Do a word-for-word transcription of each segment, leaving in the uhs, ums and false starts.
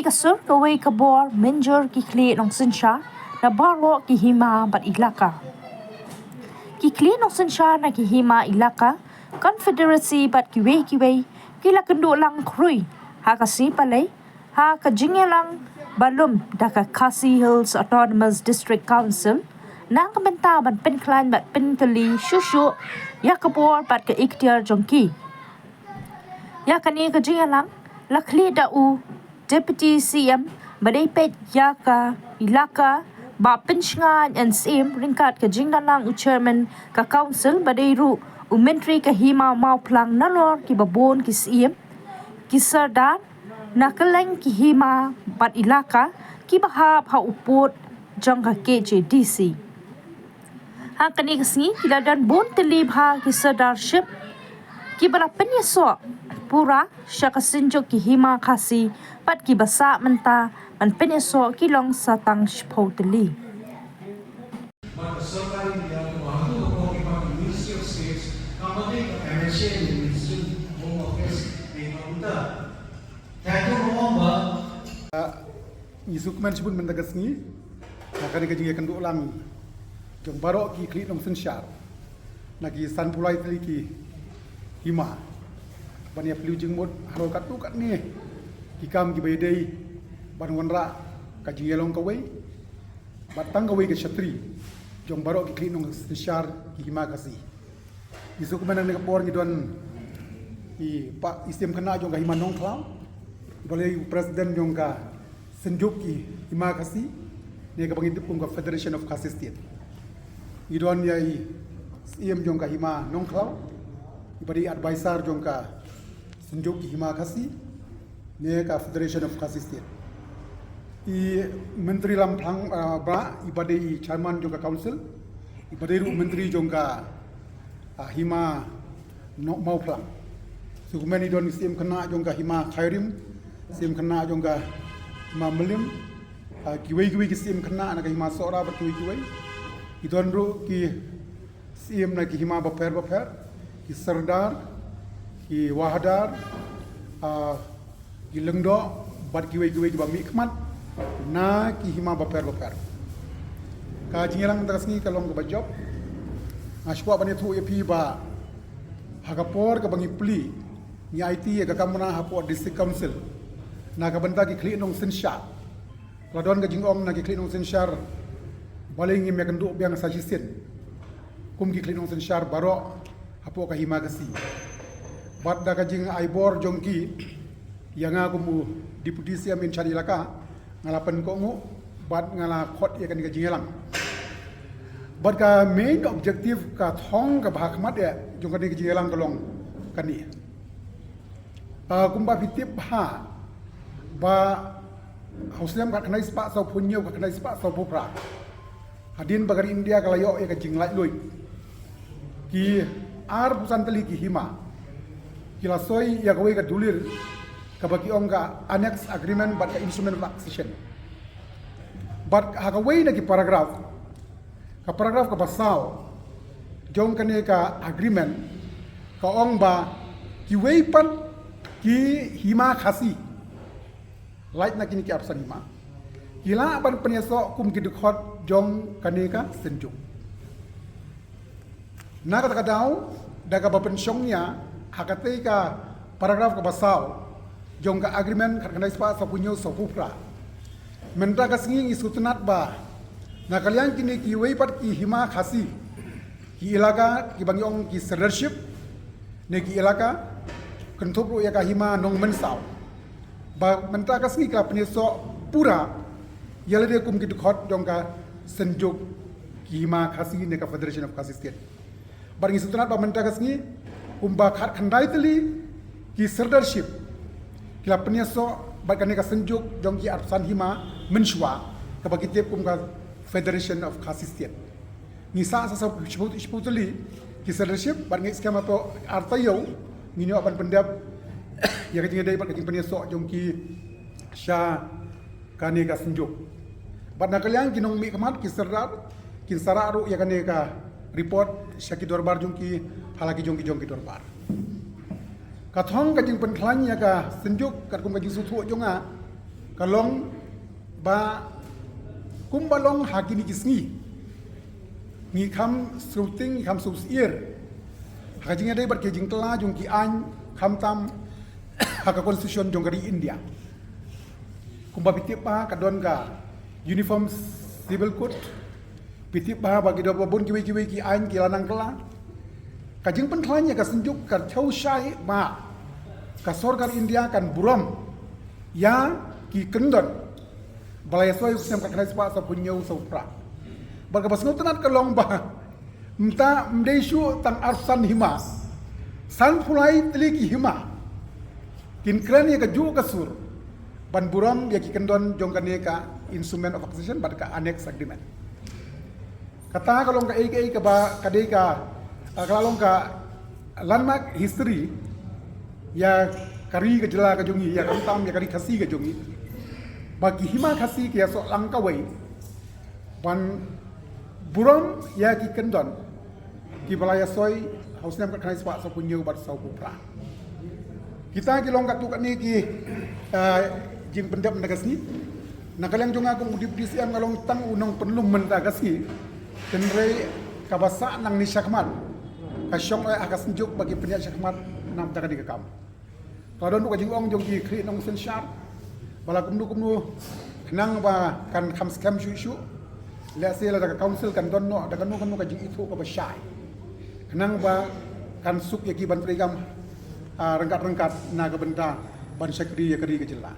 Ka sur kawei ka bor mynjur ki khlieh nongsynshar na baroh ki hima bad ilaka. Ki khlieh nongsynshar na ki hima ilaka, confederacy bad kiwei kiwei ki la kynduh lang khrui ha ka sngi Palei ha ka jingïalang ba lum da ka Khasi Hills Autonomous District Council na ka bynta ban pynkhlaiñ bad pyntylli shuh shuh ïa ka bor bad ka iktiar jong ki. Ïa kane ka jingïalang la khlieh da u Deputy C M ba dei peit ïa ka ilaka, Bah Pynshngain N Syiem, ryngkat ka jingdon lang u Chairman ka Council ba dei ruh u Myntri ka Hima Mawphlang, nalor kiba bun ki Syiem, ki Sordar na kylleng ki hima bad ilaka kiba hap ha u pud jong ka K H A D C. Ha kane ka sngi ki la don bun tylli bha ki Sordarship kiba la pynïasoh pura sha ka Synjuk ki Hima Khasi bad kiba sah mynta ban pynïasoh ki long sa tang shiphew tylli. But the Sorkar India ka ba hatu ka por ki ba ki Ministry of States ka mane ka M H A ni Ministry of Home Affairs ni ka uta. Thank you, Mom, ba. Ngi sngewkmen shibun mynta ka sngi ha kane ka jingïakynduh lang jong baroh ki khlieh nongsynshar na ki sanphew lai tylli ki hima ban ïa plie jingmut halor katto katne ki kam kiba ïadei ban wanrah ka jingïalong kawei bad tang kawei ka shatri jong baroh ki khlieh nongsynshar ki Hima Khasi. Ngi sngewkmen ha kane ka por ngi don i Bah, i Syiem Khynnah jong ka Hima Nongkhlaw, ba la dei u President jong ka Synjuk ki Hima Khasi ne kaba ngi tip kum ka Federation of Khasi State. Ngi don ïa i Syiem jong ka Hima Nongkhlaw, iba dei advisor jong ka Synjuk ki Hima Khasi ne ka Federation of Khasi State. I Myntri Lamphlang, ah, Bah, iba dei i Chairman jong ka Council, iba dei ruh Myntri jong ka, ah, Hima Mawphlang. Sngewkmen i don i Syiem Khynnah jong ka Hima Khyrim, Syiem Khynnah jong ka Hima Mylliem, ah, kiwei kiwei ki Syiem Khynnah na ka Hima Sohra bad kiwei kiwei. I don ruh ki Syiem na ki hima bapher bapher, ki Sordar, ki Wahadar, ah, ki Lyngdoh bad kiwei kiwei kiba mihkhmat na ki hima bapher bapher. Ka jingïalang mynta ka sngi ka long kaba jop. Nga shu kwah ban ïathuh ïa phi ba ha ka por kaba ngi plie ngi aiti ïa ka kamra hapoh District Council na ka bynta ki khlieh nongsynshar. La don ka jingong na ki khlieh nongsynshar, balei ngim ïakynduh biang sa shisien kum ki khlieh nongsynshar baroh hapoh ka Hima Khasi. Bad da ka jingai bor jong ki ïa nga kum u Deputy C M in charge ilaka, nga la pynkohnguh bad nga la khot ïa kane ka jingïalang. Bad ka main objective, ka thong kaba ha khmat ïa jong kane ka jingïalang ka long kane. Ah, kumba phi tip bha ba ha u snem khatkhyndai spah sawphew hynñiew, khatkhyndai spah sawphew phra, hadien ba ka ri India ka la ïoh ïa ka jinglaitluid, ki arphew san tylli ki hima ki la soi ïa kawei ka dulir kaba ki ong ka Annex Agreement bad ka Instrument of Accession. Bad ha kawei na ki paragraph, ka paragraph kaba saw jong kane ka agreement ka ong ba kiwei pat ki hima Khasi, lait na kine ki arphew san hima, ki lah ban pynïasoh kum ki dkhot jong kane ka Synjuk. Na kata ka daw, da kaba pynshong ïa ha katei ka paragraph kaba saw jong ka agreement khatkhyndai spah sawphew hynñiew sawphew phra, mynta ka sngi ngi sngewtynnat ba na ka liang kine kiwei pat ki hima Khasi, ki ilaka kiba ngi ong ki Sordarship ne ki ilaka, kynthup ruh ïa ka Hima Nongmynsaw, ba mynta ka sngi ki la pynïasoh pura ïa lade kum ki dkhot jong ka Synjuk ki Hima Khasi ne ka Federation of Khasi State. Bad ngi sngewtynnat ba mynta ka sngi kumba khatkhyndai tylli ki Sordarship ki la pynïasoh bad kane ka Synjuk jong ki arphew san hima mynshuwa, kaba ki tip kum ka Federation of Khasi State. Ngi sah sa sawphew, shiphew, shiphew tylli ki Sordarship bad ngi skhem hapoh ar taïew ngin ïoh ban pyndep ïa ka jingïadei bad ka jingpynïasoh jong ki sha kane ka Synjuk. Bad na ka liang ki nongmihkhmat, ki Sordar, kin sa rah ruh ïa kane ka report sha ki dorbar jong ki, ha la ki jong ki jong ki dorbar. Ka thong ka jingpynkhlaiñ ïa ka Synjuk katkum ka jingsngewthuh jong nga, Ka long ba kumba long ha kine ki sngi, ngi kham sngewthuh, ngi kham sngewsyier ha ka jingïadei bad ki jingkylla jong ki aiñ, khamtam ha ka constitution jong ka ri India. Kumba phi tip ba ka don ka Uniform Civil Code, phi tip ba, ba ki don ba bun kiwei kiwei ki aiñ ki la nang kylla. Ka jingpynkhlaiñ ïa ka Synjuk ka thew shai ba ka sorkar India kan burom ïa ki kyndon ba la ïasoi ha u snem khatkhyndai spah sawphew hynñiew sawphew phra. Bad kaba sngewtynnat ka long ba mynta ym dei shuh tang arphew san hima, sanphew lai tylli ki hima kin kren ïa kajuh ka sur ban burom ïa ki kyndon jong kane ka Instrument of Accession bad ka Annex Agreement. Kata ka long kaei kaei kaba ka dei ka, ah, ka la long ka landmark history ïa ka ri ka jylla ka jong ngi, ïa khamtam ïa ka ri Khasi ka jong ngi, ba ki hima Khasi ki ïasoh lang kawei ban burom ïa ki kyndon kiba la ïasoi ha u snem khatkhyndai spah sawphew hynñiew bad sawphew phra. Kita ki long katto katne ki, ah, jingpyndep na ka sngi. Na ka liang jong nga kum u Deputy C M nga long tang u nongpynlum mynta ka sngi. Hynrei kaba sah nangne shakhmat, ka shong eh ha ka Synjuk ba ki pynïaid shakhmat na ka bynta kane ka kam. Ka don ruh ka jingong jong ki khlieh nongsynshar ba la kumno kumno khnang ba kan kham skhem shuh shuh. Lehse lada ka council kan don noh da kano kano ka jingithuh kaba shai khnang ba kan suk ïa ki ban treikam, ah, ryngkat ryngkat na ka bynta ban shakri ïa ka ri ka jylla.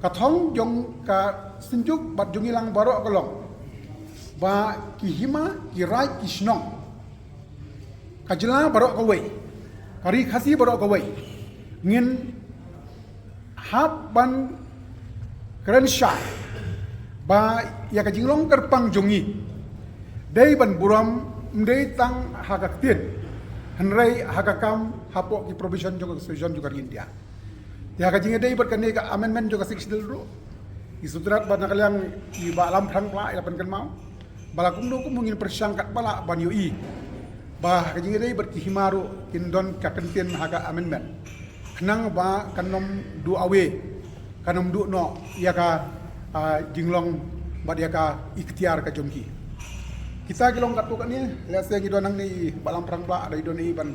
Ka thong jong ka Synjuk bad jong ngi lang baroh ka long ba ki hima, ki raid, ki shnong, ka jylla baroh kawei, ka ri Khasi baroh kawei, ngin hap ban kren shai ba ïa ka jinglong kyrpang jong ngi dei ban burom, ym dei tang ha ka ktien hynrei ha ka kam, hapoh ki provision jong ka Constitution jong ka ri India. Ïa ka jingïadei bad kane ka amendment jong ka Sixth Schedule ruh, ngi sngewthuh ba na ka liang i Bah Lamphra Pla i la pynkynmaw ba la kumno kumno ngin pyrshang katba lah ban ïohi ba ka jingïadei bad ki hima ruh kin don ka kyntien ha ka amendment khnang ba kan ym duh away, kan ym duh noh ïa ka, ah, jinglong bad ïa ka iktiar ka jong ki. Kita ki long katto katne, lehse ngi don hangne i Bah Lamphra Pla da i don i ban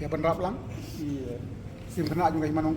ïa ban rap lang i, eh, syiem khynnah jong ka hima nong